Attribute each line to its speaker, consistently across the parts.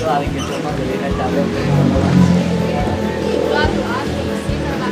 Speaker 1: Itu hari gitu mah belinya cabe.
Speaker 2: Ulah tuh ah, sih karena.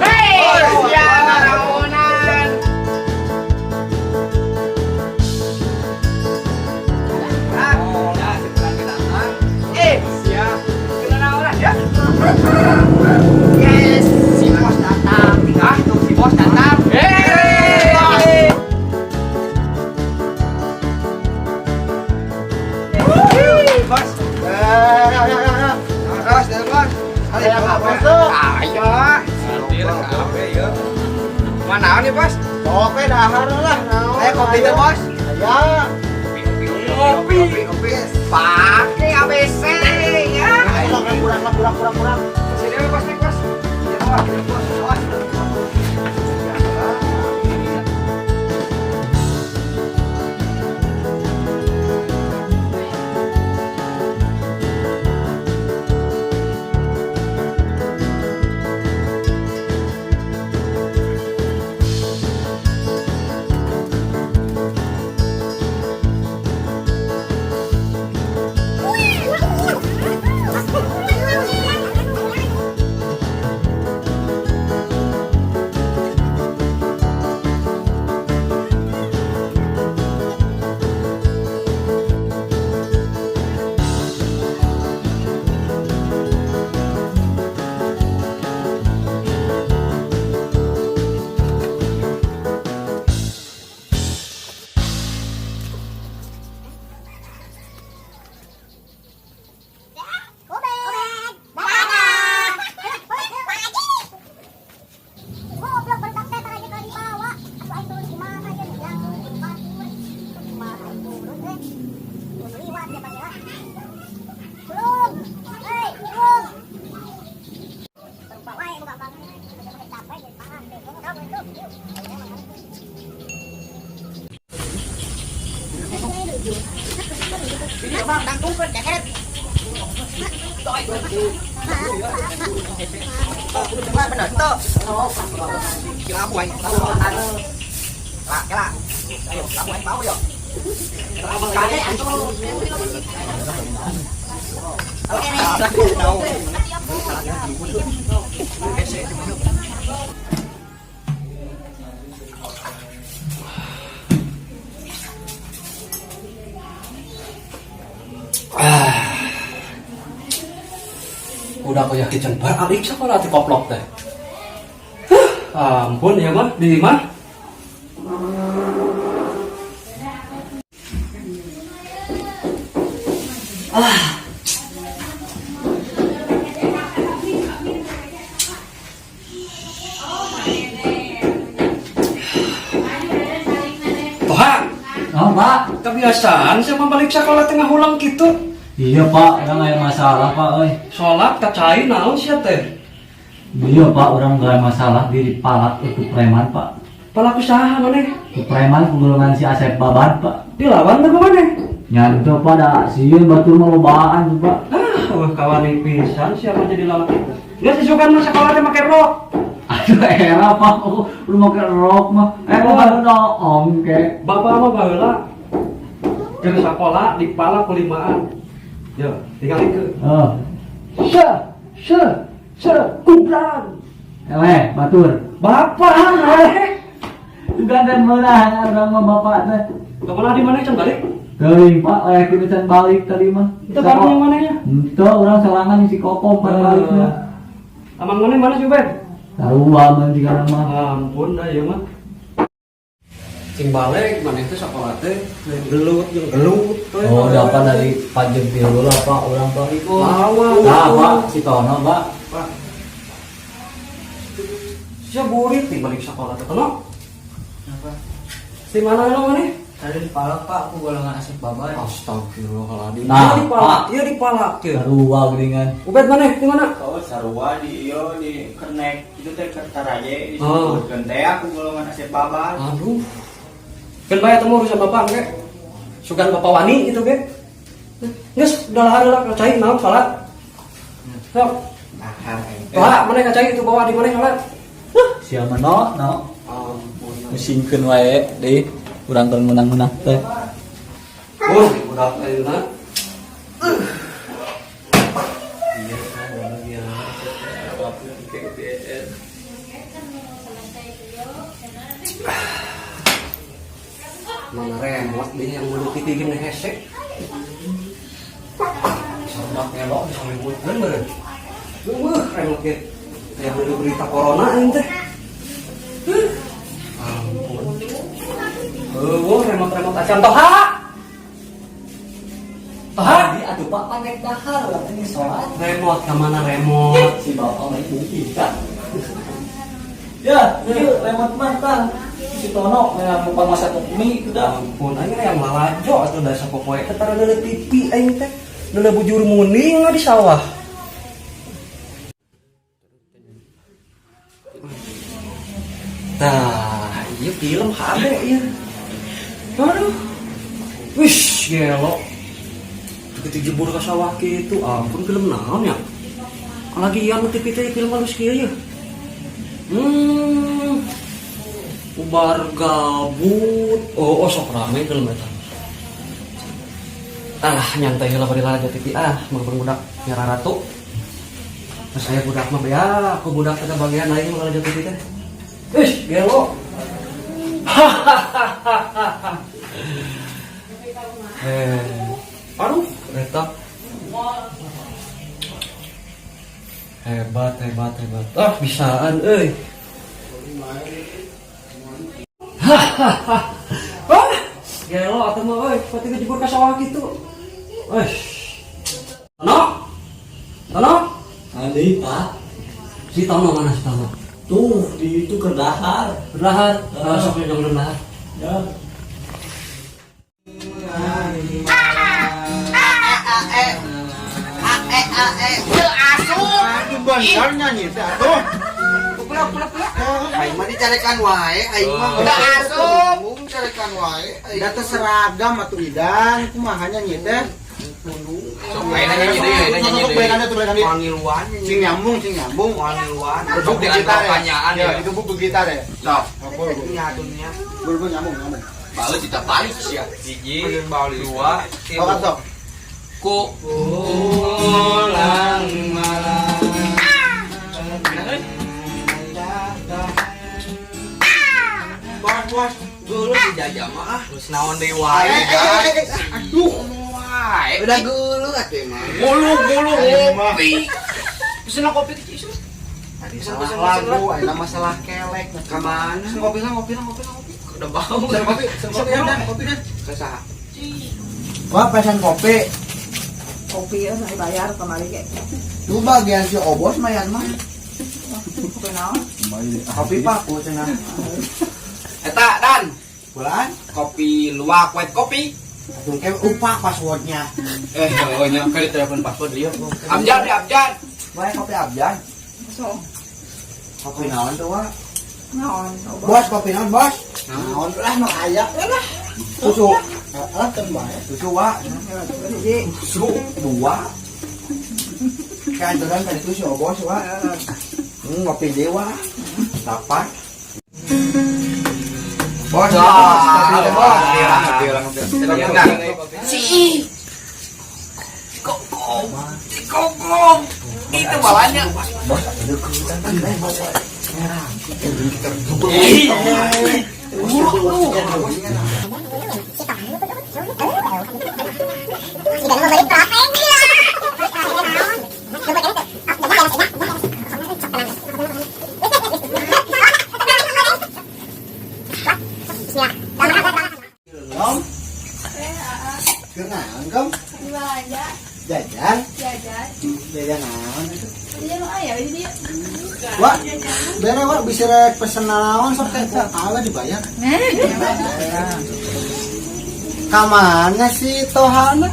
Speaker 3: Hei, sia naraonan. Ah, ya, si Franky datang. Eh, sia. Kena naonan ya? Yes, si bos datang. Ah, tuh si bos datang. Hei. Bos.
Speaker 4: Eh, ya, ya, ya, ya.
Speaker 3: Bos, bos.
Speaker 4: Ada yang apa tuh?
Speaker 3: Ayo. Kabeh ya. Mana nih, Bos?
Speaker 4: Oke, dahar lah. Naon,
Speaker 3: Ayo kopi teh,
Speaker 4: ayo.
Speaker 3: Bos.
Speaker 4: Ayo.
Speaker 3: Kopi, kopi, kopi. Pakai ABC ya.
Speaker 4: Ayo, kurang, kurang, kurang, kurang, kurang.
Speaker 3: Sini, Bos, nih, Bos. Ya, Bos, ya, Bos. Awas.
Speaker 5: Goblok, baru teh tara kalau dibawa. Atuh aing turun gimana ya nih? Langsung batur. Kumaha aing turun eh. Mun liwat ya Pak ya. Turun. Hei, turun. Bawa wae buka bang. Udah capek jadi pangan deh. Kamu itu.
Speaker 3: Ini Bang, tangtungkeun kehet. Bener tuh. Kira aku aing. Lah, kira. Ayo, aku aing mau yo. Kane atuh.
Speaker 6: Udah aku yakin can balik sekolah ti koplok teh. Huh, ampun ya mah di mah. Ah. Toha,
Speaker 1: Oh, Pak.
Speaker 6: Kebiasaan sama balik sekolah tengah ulang gitu.
Speaker 1: Iya, Pak, urang aya masalah, Pak, euy.
Speaker 6: Sholat kacai naon sia teh?
Speaker 1: Iya, Pak, urang gawe masalah diri palak itu preman, Pak.
Speaker 6: Pelaku saha maneh?
Speaker 1: Ku preman ku golongan si Asep Baban, Pak.
Speaker 6: Dilawan teh maneh?
Speaker 1: Nyanto, Pak, da sieun batur mah lobaan tuh, Pak.
Speaker 6: Ah, wah kawani pisan siapa jadi lawak itu. Geus isukan mah sekolah teh make rok.
Speaker 1: Aduh, era, Pak, oh, lu make rok mah. Eh,
Speaker 6: Oh.
Speaker 1: baru noong ke.
Speaker 6: Bapak mah baheula keur sakola dipalak ku limaan. Yo, tinggal ke.
Speaker 1: Oh,
Speaker 6: Se, se, se, kubran.
Speaker 1: Eleh, batur.
Speaker 6: Bapak eh.
Speaker 1: Juga dan meunang urang mah bapak teh.
Speaker 6: Kemana di mana can balik?
Speaker 1: Teuing, Pak, aya kitu can balik tadi mah.
Speaker 6: Itu bareng yang mana ya?
Speaker 1: Henteu, urang sorangan si Kokom pan balikna.
Speaker 6: Amang mana mana sih, Ben?
Speaker 1: Sarua mun jika mah.
Speaker 6: Ampun dah ieu mah. Cing balik mana itu sekolah teh gelut jeung gelut teh.
Speaker 1: Oh, dapat dari pajak tilu lah, Pak, urang, Pak.
Speaker 6: Lawa.
Speaker 1: Nah, Pak, si Tono, Pak.
Speaker 6: Pak. Sia burit nih balik sekolah teh Tono.
Speaker 1: Apa?
Speaker 6: Si mana lo mana?
Speaker 1: Tadi dipalak, Pak, aku golongan Asep Baban.
Speaker 6: Astagfirullahaladzim.
Speaker 1: Nah,
Speaker 6: Iya dipalak, iya dipalak ya.
Speaker 1: Sarua geuningan.
Speaker 6: Ubed mana? Di mana?
Speaker 7: Oh, sarua di iyo di kernek itu teh kertaraje
Speaker 6: Oh.
Speaker 7: disebutkeun teh aku golongan Asep Baban.
Speaker 6: Aduh. Kan bae temu urusan bapak ge. Sugan bapak wani gitu ge. Geus udah lah lah kacai naon salat. Sok.
Speaker 7: Nah,
Speaker 6: Toha, mana kacai itu bawa di mana salat?
Speaker 1: Siapa no, no.
Speaker 6: Ampun.
Speaker 1: Musingkeun wae deui urang keur menang-menang teh.
Speaker 6: Oh, udah ayeuna.
Speaker 1: Iya, kan, ya.
Speaker 6: Mana remote dia yang meulu TV gini hese. Serba kelok bisa ributkeun meureun. Eueuh remote ge. Aya meulu berita corona aing teh. Ampun. Eueuh remote-remote acan Toha. Toha,
Speaker 1: Tadi atuh Pak panek dahar urang teh sholat.
Speaker 6: Remote ka mana remote?
Speaker 1: Si bapak mah ibu kan. Ya, ieu remote mah tah. Si Tono yang mau masak mie itu dah.
Speaker 6: Ampun, aing yang lalajo atuh da sapopoe teh tara deuleu TV aing teh. Deuleu bujur muning di sawah. Tah, ieu film HD ieu. Aduh. Wih, gelo. Begitu jebur ke sawah kitu, ampun film naon ya? Lagi ieu TV teh film halus kieu ya. Ubar gabut. Oh, sok rame film eta. Ah, nyantai heula bari lalajo TV ah, mah budak nyara ratu. Terus saya budak mah bea, aku budak teh bagian aing mah lalajo TV teh. Ih, gelo. Hahaha. Aduh, eta. Hebat, hebat, hebat. Ah, bisaan euy. Hahaha. Ah, gelo atuh mah euy, pati ngejebur ka sawah kitu. Euy. Tono? Tono?
Speaker 1: Adi, Pak.
Speaker 6: Si Tono mana si Tono?
Speaker 1: Tuh, di itu keur dahar.
Speaker 6: Dahar. Ah, sok jeung dahar.
Speaker 1: Ya.
Speaker 4: Aduh, bener nyanyi teh atuh.
Speaker 3: Aing mah dicarekan wae, aing mah
Speaker 4: Udah
Speaker 3: asup. Carekan wae.
Speaker 4: Da teh seragam atuh Idan, kumaha nyanyi teh?
Speaker 3: Sok aing nyanyi deui, aing nyanyi
Speaker 4: Sok
Speaker 3: deui.
Speaker 4: balikan tuh balikan deui.
Speaker 3: Wangiluan
Speaker 4: Cing nyambung, cing nyambung.
Speaker 3: Wangiluan.
Speaker 4: Gebuk
Speaker 3: Dengan
Speaker 4: gitar ya.
Speaker 3: pertanyaan
Speaker 4: Ya,
Speaker 3: ya.
Speaker 4: digebuk ke gitar ya.
Speaker 3: Sok.
Speaker 4: Oh, bol, bol.
Speaker 3: Nya atunya.
Speaker 4: Bol, bol, nyambung, nyambung.
Speaker 3: Balik kita balik sih ya. Hiji, dua,
Speaker 4: Sok, sok.
Speaker 3: Ku pulang malam. Bos, bos, geuleuh dijajah mah ah. Geus naon deui wae.
Speaker 4: Aduh.
Speaker 3: Wae.
Speaker 4: Udah geuleuh atuh emang.
Speaker 3: Gulu-gulu ngopi. Pesen kopi ke Cisus.
Speaker 4: Tadi salah lagu, ayeuna masalah kelek.
Speaker 3: Ka mana?
Speaker 4: Pesen kopi lah, ngopi lah, ngopi lah, ngopi.
Speaker 3: Udah bau.
Speaker 4: Pesen kopi, pesen kopi dan, kopi dan.
Speaker 3: Ka saha?
Speaker 4: Wah, pesan kopi.
Speaker 8: Kopi ya saya bayar kemarin kayak
Speaker 4: Tuh bagian si Obos mayan mah.
Speaker 8: kopi naon?
Speaker 4: Kopi paku cenah.
Speaker 3: Eta Dan,
Speaker 4: Bulan.
Speaker 3: kopi luwak white kopi.
Speaker 4: Atuh ke lupa passwordnya.
Speaker 3: Oh nya kali telepon password dia. Abjad ya Abjad.
Speaker 4: Wae kopi Abjad.
Speaker 8: So,
Speaker 4: Kopi naon tuh, Wak?
Speaker 8: naon?
Speaker 4: Bos, kopi naon, Bos? Naon lah nu aya lah. Susu. Heeh, kan bae. Susu, Wak.
Speaker 8: Hiji.
Speaker 4: Susu dua. Kantoran tadi tuh si Obos, Wak. Ngopi dewa. Dapat. Bos, kopi teh, Bos.
Speaker 3: Si Kokom, si Kokom, itu bawanya.
Speaker 4: Bos, ada keutan kan, bos. Merah. Nom, kenaon kamu?
Speaker 2: Belanja,
Speaker 4: Jajan,
Speaker 2: jajan.
Speaker 4: jajan naon itu?
Speaker 2: Iya lo aya di dieu.
Speaker 4: Wak, bere wak bisa rek pesen naon sok teh kalah dibayar. Kamana sih Tohana?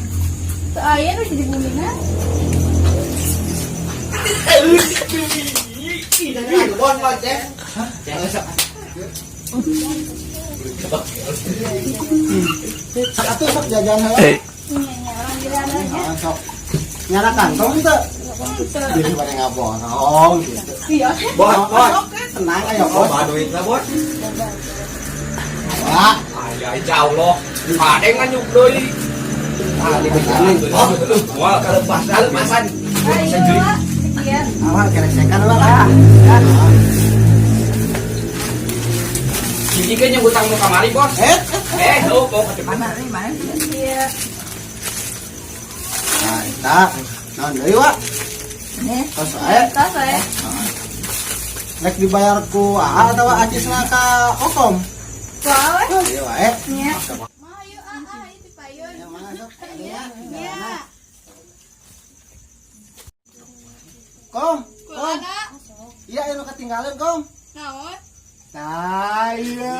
Speaker 2: Teu aya nu di bumina.
Speaker 4: Bon, bon, cek. Sok atuh sok jajan heula.
Speaker 2: Nya nya orang jalan aja.
Speaker 4: Ah, sok. Nyara kantong teu? Jadi pada ngaborong gitu.
Speaker 2: Iya.
Speaker 4: Bos, bos. Tenang ayo, bos.
Speaker 3: Bawa duitnya bos.
Speaker 4: Wah,
Speaker 3: Ayah jauh loh. Ada yang nganyuk deui.
Speaker 4: Ah, dikejanin. Oh,
Speaker 3: Wah, kalepasan. Kalepasan.
Speaker 2: Ayo, Wak. Iya.
Speaker 4: Awal keresekan lah. Ah.
Speaker 3: Hiji kan yang utang nu kamari, Bos.
Speaker 4: Eh,
Speaker 3: Eh, oh, kok
Speaker 8: Mana nih, mana?
Speaker 2: Iya.
Speaker 4: nah, eta. Naon deui, Wak?
Speaker 8: Nih,
Speaker 4: Tos wae.
Speaker 2: Tas wae.
Speaker 4: Rek dibayar ku AA atawa acisna ka Okom?
Speaker 2: Wah, we.
Speaker 4: Ieu wae.
Speaker 2: Nya. Mah ayo ah ah ieu ti payun.
Speaker 4: Ya, mana sok?
Speaker 2: Iya. Nya.
Speaker 4: Kom, kom.
Speaker 2: Kumaha?
Speaker 4: Iya, anu ketinggalan, Kom.
Speaker 2: Naon?
Speaker 4: Nah, iya.